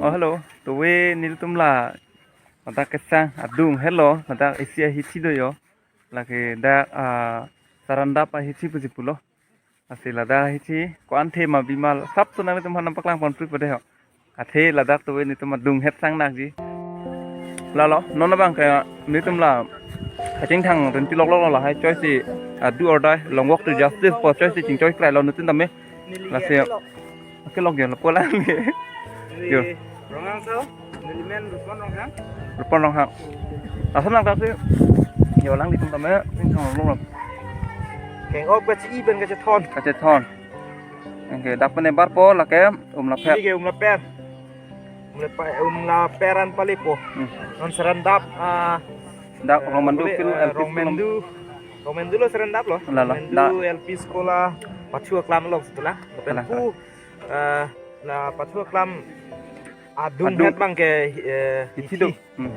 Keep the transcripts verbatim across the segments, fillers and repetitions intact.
Oh, hello. Towe nelitum la ladak kesang adung helo, ladak isi ahithi do jo. Lake dak, ah, Sarandap ahithi pusi pulo. Lasi ladak ahithi ko-an the ma bimal sap tu nanglitum aphan nangpaklang ponpri pade ho. Athe ladak towe nelitum adung het sang nakji. Lalo, non abang ke nelitum la kachingthang rinti loklok lo lahai choi si, ah, do or die, long walk to justice pu choi si chingchoi klai lo nelitum tame. Lasi, oke, lok jo, lapu lang ni. Jo. Ronghang so, nelimen Rupon Ronghang. Rupon Ronghang. Lason nangkasi, jo, alanglitum tame, nelitum long long. Keng-op kachi-i pen kachethon. Kachethon. Oke, dak pen ebar po, lake, Umlaper. Pili ke Umlaper. Umlaper, Umlaper an pali po. Hmm. Non Sarandap, ah, dak eh, Rongmandu pali, Field eh, L P School. Rongmandu, Rongmandu lo Sarandap lo. Lalo, Rongmandu dak. L P School, ah, pathu aklam lo setelah. Lalo. Pen pu, eh, la pathu aklam adung, adung het abang ke, eh, hithi do. Hithi. Hmm.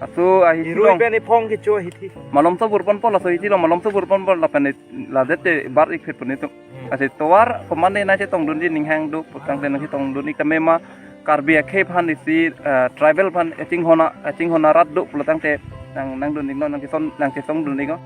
Aso ahithi. Hirui long. Pen iphong kecho hithi. Malom so bur ponpo laso hithi lo, malom so bur ponpo lapen ladet te bar ik phet pon itum. Hmm. Ase tovar komane nangchetongdunji ninghang do pulotangte nangchetongdun ik tame ma Karbi akhei aphan isi, eh, tribal aphan echinghona, echinghona rat do pulotangte nang, nangdun iknon, nangcheson, nangchesongdun iknon.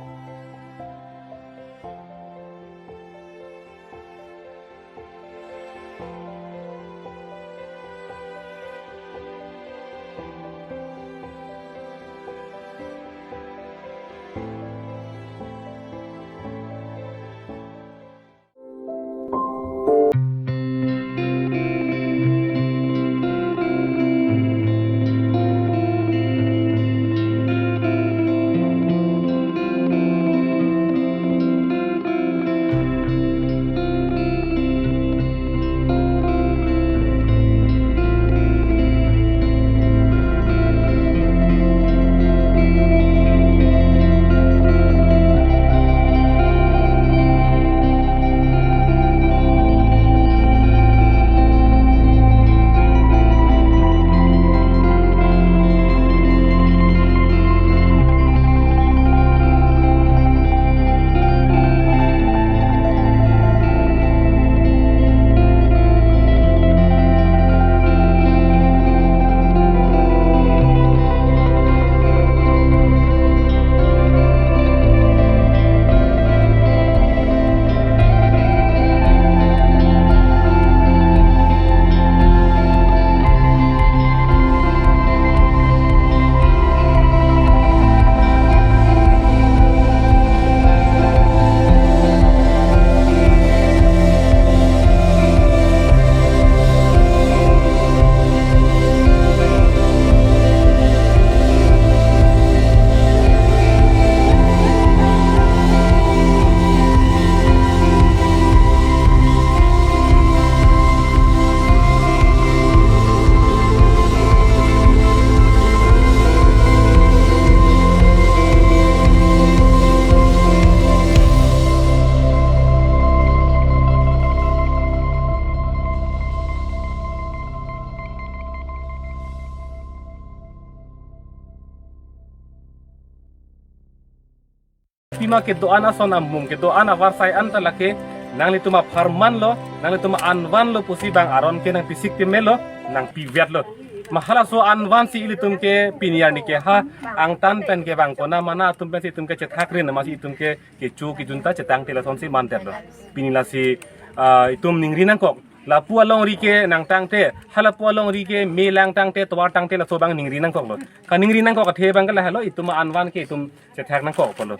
Pima kedo-an ason amum, kedo-an avarsai anta lake nanglitum apharman lo, nanglitum anvan lo pusi bang aron ke nangpisik peme lo, nangpivet lo. Ma halaso anvan si ilitum ke pini arni ke ha angtan pen ke bang kona mana atum pensi itum ke chethak rin, masi itum ke kecho kejun ta chetangte lasonsi mandet lo. Pini lasi, ah, itum ningri nangkok. Lapu alongri ke nangtangte, halapu alongri ke me lang tangte, tovar tangte laso bang ningri nangkok lo. Kaningri nangkok athe bang ke lahelo, itum anvan ke itum chethak nangkok lo.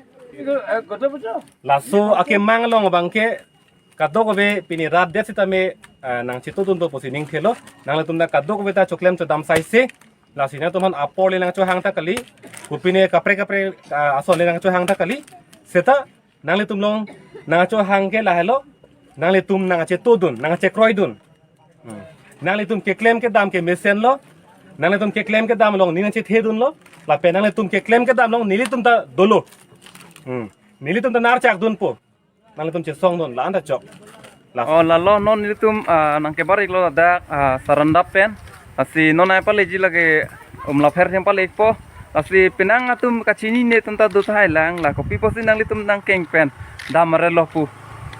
Laso akemang along bang ke kadokave pini rat det sitame, eh, nangchetodun do pusi ningthelo. Nanglitum ta kadokave ta choklem chodam saise. Lasi nangtumphan apor le nangchohang ta kali. Kopine kaprek kaprek, eh, ason le nangchohang ta kali. Seta nanglitum along nangchohang ke lahelo. Nanglitum nangchetodun, nangchekroidun. Hmm. Nanglitum keklem kedam ke mesen lo. Nanglitum keklem kedam along neli nangchethedun lo. Lapen nanglitum keklem kedam along nelitum ta dolo. Hmm. Nelitum ta narchak dunpo. Nanglitum chesongdun la anta chok. Las- Oh, lalo non nelitum, ah, nangkebar iklo ladak, ah, Sarandap pen. Lasi non ai paleji lake Umlaper hem palekpo. Lasi penang atum kachinine atum ta do tahai lang, la kopi pusi nanglitum nangkeng pen dam arelo pu.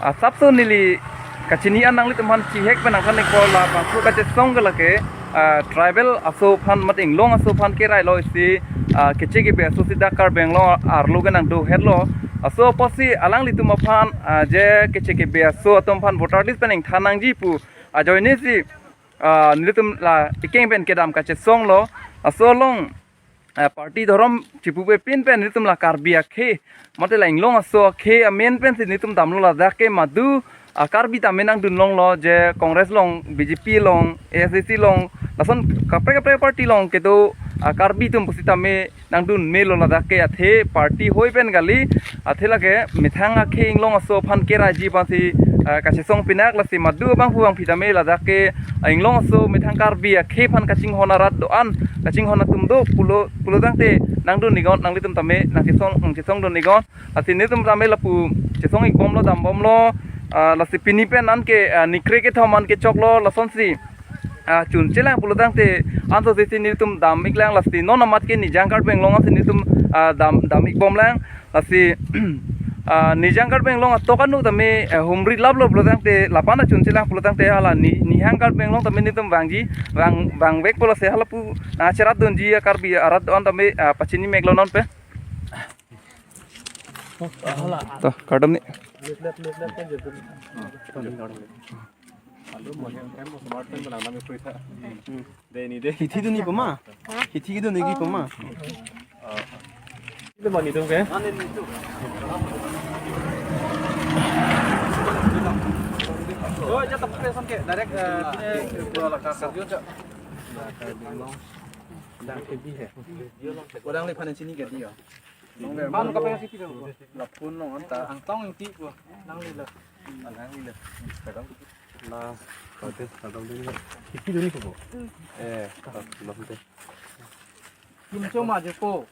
Ah, sapso neli kachini an nanglitum aphan chihek pen nangphan ikpo, la bangso kachesong ke lake ah, tribal aso aphan mate inglong aso aphan kerailo isi, ah, keche kebe aso si dak Karbi Anglong arlo ke nangdohetlo. Laso apotsi alanglitum aphan, ah, je keche kebe aso atum aphan voter list pen ingthan nangji pu ajoine si, ah, nelitum la ikeng pen kedam kachesonglo. Laso along, ah, party dhorom chipupe pin pen nelitum la Karbi akhei mate la inglong aso akhei amen pensi nelitum damlo, ladak ke madu, ah, Karbi tame nangdun longlo, je Congress along, B J P along, A S D C along, lason kaprek kaprek party along kedo, ah, Karbi atum pusitame nangdun melo, ladak ke athe party hoi pen kali, athe lake methang akhei inglong aso aphan keraiji aphansi, ah, kachesong pinak. Lasi madu abang pu abang phi tame ladak ke, ah, inglong aso methang Karbi akhei aphan kachinghon arat do-an, kachinghon atum do pulo, pulo tangte nangdun iknon, nanglitum tame nangchesong, nangchesongdun iknon. Lasi nelitum tame lapu chesong ikbomlo, dambomlo, ah, lasi pini pen anke, ah, nikre kethom anke choklo, lasonsi, ah, chun chelang pulo tangte anso sesi nelitum dam iklang, lasi non amat ke Nijang Karbi Anglong ansi nelitum, ah, dam, dam ikbomlang. Lasi, ah, Nijang Karbi Anglong atok anu tame, eh, humri laplo pulo tangte, lapan achun chelang pulo tangte hala ni, Nihang Karbi Anglong tame nelitum vangji, vang, vangvekpo, lasi halapu nangcheratdunji a-Karbi arat do-an tame, ah, pachini meklo non pen. To, kardom ni. Hithi dun-ikpo ma? Hithi dun-ikpo ma? Lapu non anta. Angtong Ingti pu. Nanglelo. Nanglelo. La, kardom, kardom dun. Hithi dun-ikpo. Eh, kardom dun. Kimcho ma jepo.